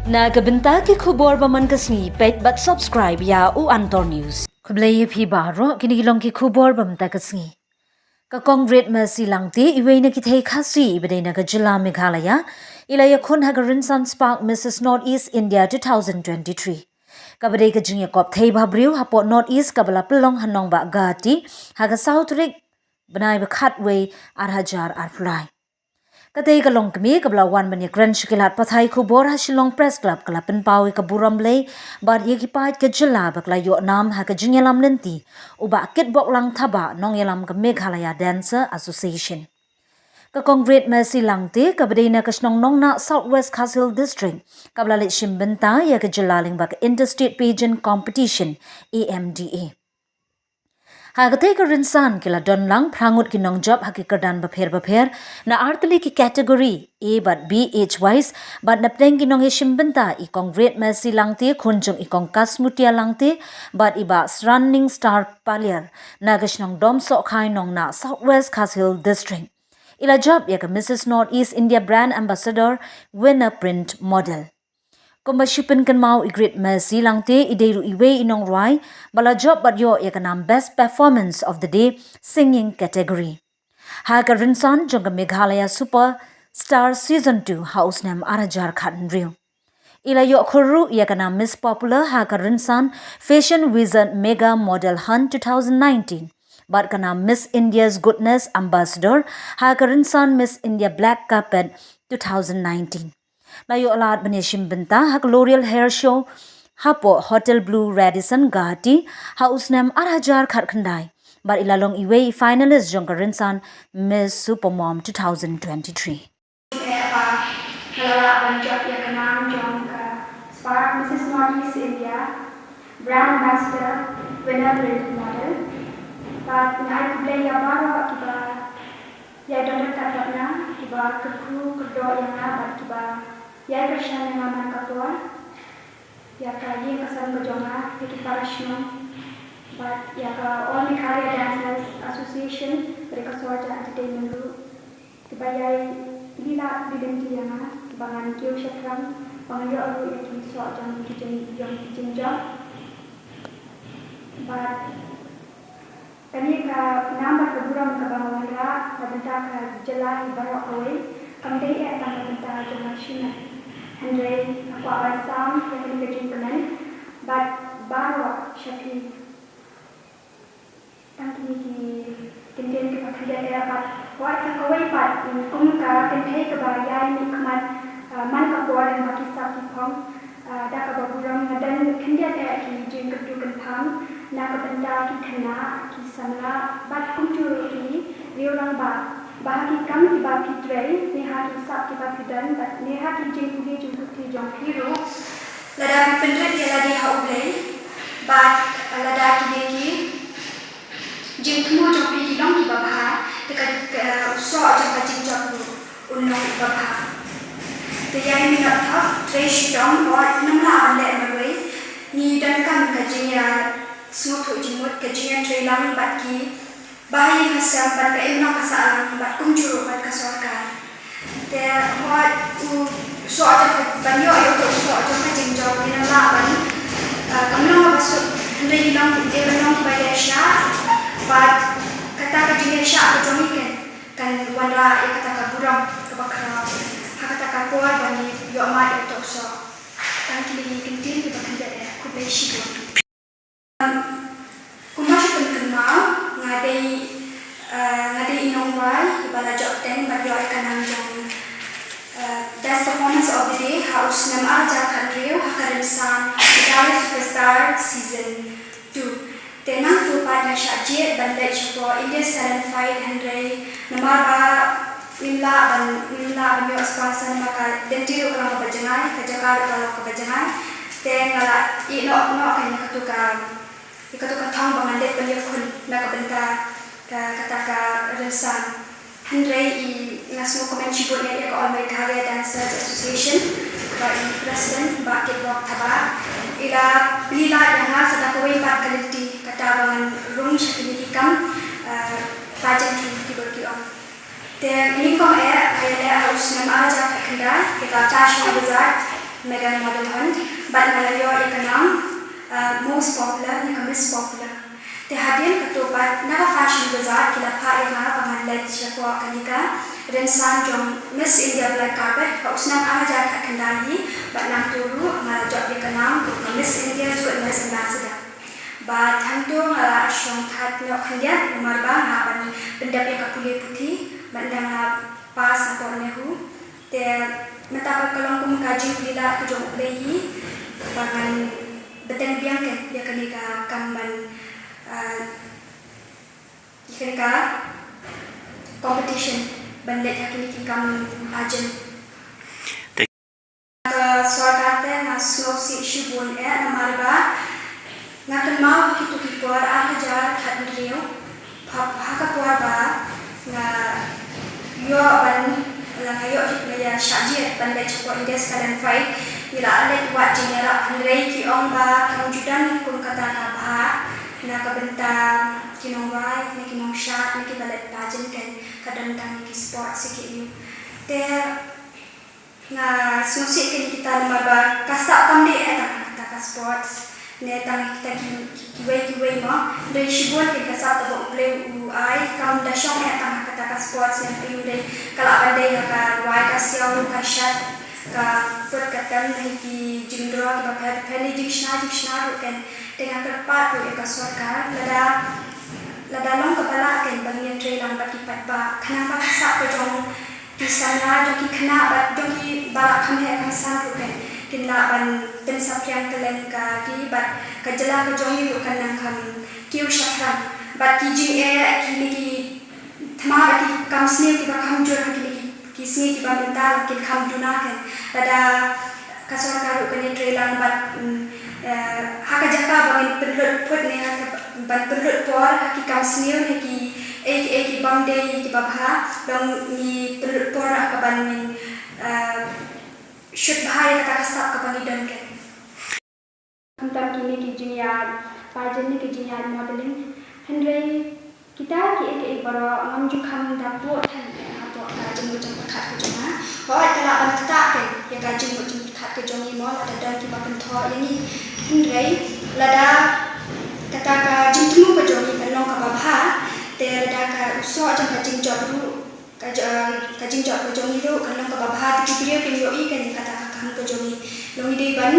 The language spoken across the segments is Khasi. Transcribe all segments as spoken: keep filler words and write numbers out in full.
Na ka bynta ki khubor ba man ka sngi, peit bad subscribe ïa u Antor News. Khublei ïa phi baroh, kine ki long ki khubor ba mynta ka sngi. Ka Kong Great Mercy Langte, iwei na ki thei Khasi iba dei na ka jylla Meghalaya, i la ïakhun ha ka Rynsan Spark Missus North East India two thousand twenty-three. Kaba dei ka jingïakop thei bhabriew hapoh North East kaba la pynlong ha nongbah Guwahati ha ka saw tarik bnai ba khatwei, ar hajar arphew lai. Katei ka longkmie kaba la wan ban ïakren sha ki lad pathai khubor ha Shillong Press Club ka la pynpaw ïa ka burom lei bad ïa ki paid ka jylla ba ka la ïoh nam ha ka jingïalam lynti u Bah Kitboklang Thabah, nongïalam ka Meghalaya Dancer Association. Ka Kong Great Mercy Langte, kaba dei na ka shnong Nongnah, South West Khasi Hills District, kaba la leit shim bynta ïa ka jylla lyngba ka Interstate Pageant Competition, A M D A. Ha katei ka rynsan ki la don lang phra ngut ki nongjop ha ki kyrdan bapher bapher, na artylli ki category, A bad B age wise, bad napdeng ki nongïashim bynta i Kong Great Mercy Langte, khun jong i Kong Kasmutia Langte bad i Bah Sranning Star Paliar, na ka shnong Domsohkhai Nongnah, South West Khasi Hills District. I la jop ïa ka Missus North East India Brand Ambassador Winner Print Model. Kumba shu pynkynmaw, i Great Mercy Langte i dei ruh iwei i nongrwai ba la jop bad ïoh ïa ka nam Best Performance of the Day Singing category ha ka rynsan jong ka Meghalaya Super Star Season two ha u snem ar hajar khathynriew. I la ïoh khur ruh ïa ka nam Miss Popular ha ka rynsan Fashion Wizard Mega Model Hunt two thousand nineteen bad ka nam Miss India's Goodness Ambassador ha ka rynsan Miss India Black Carpet two thousand nineteen. La ïoh lad ban ïashim bynta ha ka L'Oreal Hair Show hapoh Hotel Blue Radisson Guwahati ha u snem ar hajar khatkhyndai bad i la long iwei i finalist jong ka rynsan Miss Supermom two thousand twenty-three. Nga la lah ban jop ïa ka nam jong ka Spark Missus North East India Brand Ambassador Winner Print Model. Bad nga ai khublei ïa baroh kiba ïa don ryngkat bad nga, kiba kyrkhu kyrdoh ïa nga bad kiba ïa kyrshan ïa nga man ka por, ïa ka ïing ka sem ka jong nga, ïa ki para shnong bad ïa ka All Meghalaya Dancers Association bad ïa ka Sorcha Entertainment ruh, kiba ïai plie lad plie lynti ïa nga, kiba ngan kiew shaphrang ba ngan ïoh ruh ïa ki soh jong ki jing, jong ki jingjop. Bad kane ka nam bad ka burom kaba nga wanrah na bynta ka jylla hi baroh kawei kam dei eh tang na bynta jong nga shimet. Hynrei nga kwah ban sam ïa kane ka jingkmen bad baroh sha phi. Tang kine ki kyntien kiba khyndiat eh bad wat sa kawei pat, kum ka kynthei kaba ïai mihkhmat, ah, man ka por lyngba ki sap ki phong, ah, da kaba burom nga don khyndiat eh ki jingkyntu kynpham na ka bynta ki khynnah, ki samla bad kumjuh ruh ki riew rangbah, ba ha ki kam kiba phi trei, ne ha ki sap kiba phi don bad ne ha ki jingpule jingputhi jong phi ruh, lada phi pynrit ïa lade ha U Blei bad lada kine ki jingthmu jong phi ki long kiba bha, te ka, ka, u soh jong ka jingjop ruh un long uba bha. Te ïai minot thok, trei shitom, wat nym lah ban leh marwei. Ngi donkam ka jingïasngewthuh jingmut, ka jingïatreilang bad ki bahaïing hasem bad ka imlang ka sahlang bad kumjuh ruh bad ka sorkar. Te hooid u soh jong ka, ban ïoh ïa uto u soh jong ka jingjop, ngin ym lah ban, ah, kam long kaba suk, hynrei ngi long, dei ban long kiba ïaishah bad kata ka jingïaishah ka jong ngi kan, kan wanrah ïa kata ka burom kaba khraw ha kata ka por ba ngi ïoh mad ïa uto u soh. Tang kine ki kyntien kiba khyndiat eh, khublei shibun. Kumba shu pynkynmaw, nga dei, eh, nga dei i nongrwai iba la jop teng bad ïoh ïa ka nam jong, eh, Best Performance of the Day ha u snem ar hajar khathynriew ha ka rynsan Meghalaya Superstar Season two. Te nangta pat nga shah jied ban leit shapoh India's Talent Fight, hynrei namar ba ngim lah ban, ngim lah ban ïoh sponsor namar ka lynti ruh ka long kaba jngai, ka jaka ruh ka long kaba jngai. Te nga la ïeh noh noh ka ïa katu ka, ïa katu ka thong ba ngan leit ban ïakhun na ka bynta ka, kata ka rynsan. Hynrei i nga sngewkmen shibun ïa ka All Meghalaya Dancers Association, ba i president Bah Kitbok Thabah i la plie lad ïa nga sa da kawei pat ka lynti kata ba ngan rung sha kine ki kam, eh, pageantry kiba ki ong. Te nyngkong eh nga ïaleh ha u snem ar hajar khatkhyndai ïa ka fashion wizard, Medal Model Hunt, bad nga la ïoh ïa ka nam, uh, Most Popular ne ka Miss Popular. Te hadien katto pat na ka Fashion Bazaar ki la phah ïa nga ba ngan leit shapoh kane ka rynsan jong Miss India Black Carpet ha u snem ar hajar khatkhyndai hi, bad nangta ruh nga la jop ïa ka nam ka Miss India's Goodness Ambassador. Bad hangto nga la shong thait noh khyndiat namar ba nga hap ban pyndep ïa ka pule puthi, bad nga la pass hapoh NEHU. Te mynta pat ka long kum ka jingpyllait ka jong U Blei hi ba ngan bteng biang ïa kane ka kam ban, ah, ïa kane ka competition ban leit ha kine ki kam pageant. Ka sorkar te nga sngewsih shibun eh namar ba nga kynmaw ha kito ki por ar hajar khathynriew, ha, ha ka por ba nga ïoh ban, la nga ïoh, nga ïa shah jied ban leit shapoh India's Talent Fight, ngi la leit wad jingïarap hynrei ki ong ba kam ju don kum kata ka bha na ka bynta ki nongrwai ne ki nongshad ne kiba leit pageant, kan ka don tang ki sports ki ïa. Te nga sngewsih kine kita namar ba ka sap kam dei eh tang kata ka sports ne tang kita ki, ki, kiwei kiwei mo. Hynrei shibun ki ka sap kaba U Blei u ai kam da shong eh tang kata ka sports ne, hynrei ka lah ban dei ha ka rwai ka siaw, ka shad, ka put ka tem ne ki jingdro kiba pher pher ne jingshna jingshna ruh kan. Te nga kyrpad ruh ïa ka sorkar lada, lada long kaba lah kan ba ngin ïatrei lang bad ki paidbah khnang ba ka sap ka jong ki samla jong ki khynnah bad jong kiba lah kham heh kham san ruh kan kin lah ban pynsaphriang kylleng ka ki bad ka jylla ka jong ngi ruh kan nang kham kiew shaphrang bad ki jingeh kine ki thma bad ki kam sniew kiba kham jur ha kine ki, ki sngi kiba mynta ruh kin kham duna kan. Lada ka sorkar ruh kan ïatrei lang bad, mm, eh, ha ka jaka ba ngin pynlut put ne ha ka ban pynlut por ha ki kam sniew ne ki ei ki ei ki bym dei kiba bha, long ngi pynlut por ha ka ban ngin, eh, shut bha ïa kata ka sap kaba ngi don kan. Khamtam kine ki jingïaid pageant ne ki jingïaid modeling. Hynrei kita kiei kiei baroh ngam ju kham da buh than hapoh ka jingmut jingpyrkhat ka jong nga. Hooid ka lah ban ktah kan ïa ka jingmut jingpyrkhat ka jong ngi mo lada don kiba kynthoh ïa ngi. Hynrei lada kata ka jingthmu ka jong ngi kan long kaba bha, te lada ka u soh jong ka jingjop ruh, ka jo-, ka jingjop ka jong ngi ruh kan long kaba bha, te ki briew kin ïohi kan ïa kata ka kam ka jong ngi. Long ngi dei ban,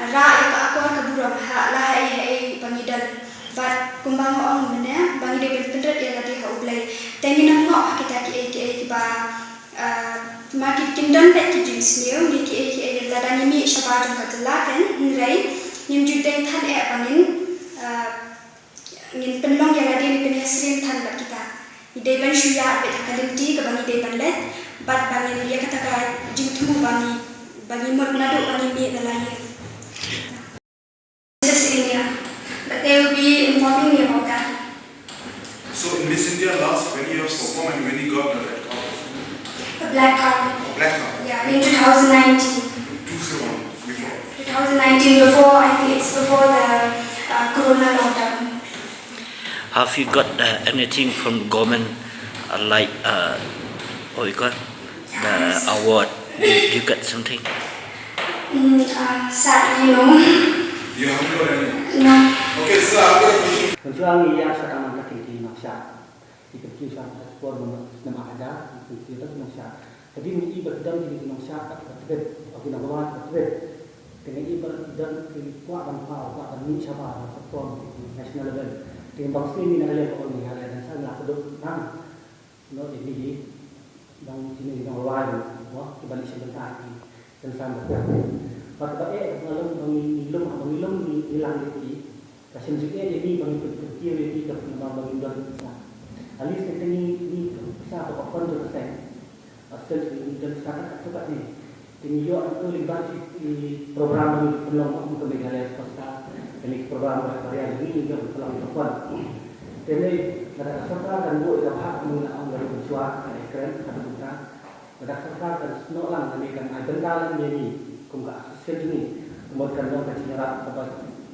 ah, rah ïa ka akor ka burom ha la ha ei ha ei ba ngi don. Bad kumba nga ong mynne ba ngi dei ban pynrit ïa lade ha U Blei. Te ngin ym ngop ha kita kiei kiei kiba, ah, ma ki kin don bad ki jingsniew ne kiei kiei lada ngi mih shabar jong ka jylla kan, hynrei ngim ju dei than eh ba ngin, ah, ngin pynlong ïa lade ne pynïasyriem than bad kita. Ngi dei ban shu ïaid beit ha ka lynti kaba ngi dei ban leit bad ba ngin ïa kata ka jingthmu ba ngi, ba ngi mut naduh ba ngi mih na la ïing. Miss India, but they will be informing me about that. So in Miss India last, when you have performed and when you got the red carpet? The black carpet. Oh, black carpet. Yeah, in two thousand nineteen. Two zero one, before. Two thousand nineteen, before, I think it's before the, uh, corona lockdown. Have you got, uh, anything from government, uh, like, uh, what you call, the award? You, you got something? Mm, uh, sadly, no. You haven't got any? No. Okay, sir, I've got a question. Mynta ngi ïa sa tang man ka kynti nongshad. Ki kynti sa ka por mynta snem ar hajar, ki kynti ta nongshad. Hadien ngi i ba ki don kine ki nongshad kat ba tbit, ba ki nongrwai ba tbit. Te ngi i ba ki don ki kwah ban paw, kwah ban mih shabar ban perform ki national level. Te ngi bang sien ngi na ka liang ka ong ngi ha ka liang sa ngi la kdup nang. Noh ïa ki dang kine ki nongrwai mo kiba leit sha bynta ki kynsan ba pher. Bad kaba eh nga long ba ngi lum, ba ngi lum ngi lang ïa ki. Ka shem jingeh ïa ngi ba ngi pynkyntiew ïa ki ka namar ba ngim don pisa. At least te ngi, ngi pisa ba ka fund jong ka seng. Astem ngi don pisa katto katne. Te ngi ïoh hangto lyngba ki, ki program ba ngi pynlong kum ka Meghalaya Superstar. Kane ki program ba baria ngi ïoh pynlong ïa ka fund. Te lei lada ka sorkar kan buh ïa ka bhah kumne ong ka ruh mynshuwa ka ïakren ka dang mynta. Lada ka sorkar kan snoh lang lane kan ai bynta lang ïa ngi kum ka association jong ngi, ka mut kan long ka jingïarap kaba,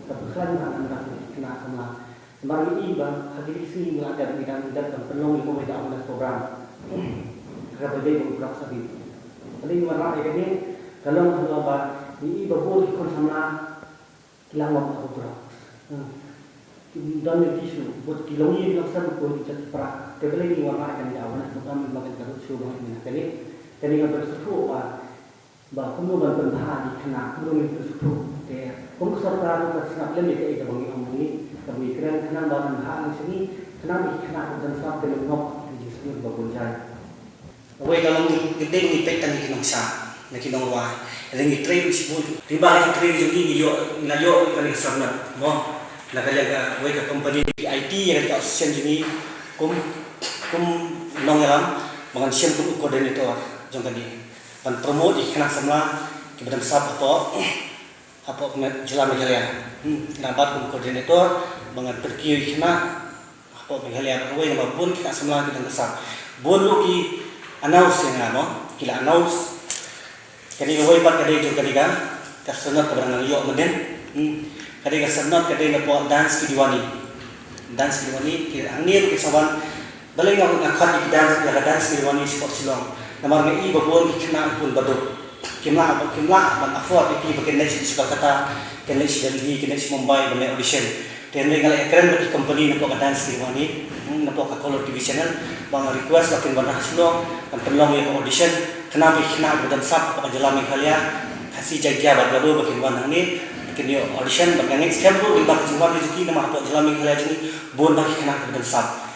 kaba khlaiñ bha na bynta ki khynnah samla. Namar ngi i ba ha kine ki sngi ngi la dep, ngi dang dep ban pynlong ïa kawei ka awareness program. Kaba dei ba u Prok Sabit. Balei ngi wanrah ïa kane, ka long halor ba Ngi i ba bun ki khun samla ki la ngop ha u drugs. Hmm. Ki don ne ki shu bud ki longïing ki nongsem, ko ki jait ki para. Te balei ngi wanrah ïa kane ka awareness, mynta mynta ka ruh shu long ïa kane. Kane ka ban sngewthuh ba, ba kumno ban pynbha ïa ki khynnah, kumno ngin pynsngewthuh. Te kum ka sorkar ruh ka sngap lem ïa kaei kaba ngi ong ngi, kaba ngi kren, khnang ba pynbha ngi sngewthuh, khnang ba ki khynnah ki don sap, te ngop ki jingsngewthuh ba bun jait. Kawei ka long ngi dei ngi peit tang ïa ki nongshah, na ki nongrwai. Hynrei ngi trei ruh shibun. Lyngba ka jingtrei jong ngi ngi ïoh, ngi la ïoh ïa kane ka syrnod, mo. Na ka liang kawei ka company ki aiti ïa kane ka association jong ngi kum, kum nongïalam ba ngan shim kum u coordinator jong kane. Ban promote ïa ki khynnah samla kiba don sap hapoh, hapoh ka jylla Meghalaya. Hmm, ngi la bat kum coordinator ba ngan pynkiew ïa ki khynnah hapoh Meghalaya, kawei namar bun ki khynnah samla ki don ka sap. Bun ruh ki announce ïa nga, mo, ki la announce. Kane kawei pat ka dei jong kane ka, ka syrnod kaba ngan ïoh mynnin. Hmm. Ka dei ka syrnod ka dei napoh Dance Ki Diwani. Dance Ki Diwani, ki hangne ruh ki sa wan. Balei nga, nga khot ïa ki dance, ïa ka Dance Ki Diwani shapoh Shillong. Namar nga i ba bun ki khynnah bun ba duk. Kim lah, kim lah ban afford ïa ki ba kin leit sha Kolkata, kin leit sha Delhi, kin leit sha Mumbai ban leit audition. Te hynrei nga la ïakren bad ki company napoh ka Dance Ki Diwani, hmm, napoh ka Colour T V channel, ba nga request ba kin wan ha Shillong, ban pynlong ïa ka audition, khnang ba ki khynnah ba don sap hapoh ka jylla Meghalaya, Khasi, Jaiñtia bad Garo ba kin wan hangne, kin ïoh audition, bad nga ngeit skhem ruh lyngba ka jingwan jong ki namar hapoh jylla Meghalaya jong ngi, bun ba ki khynnah ba don sap.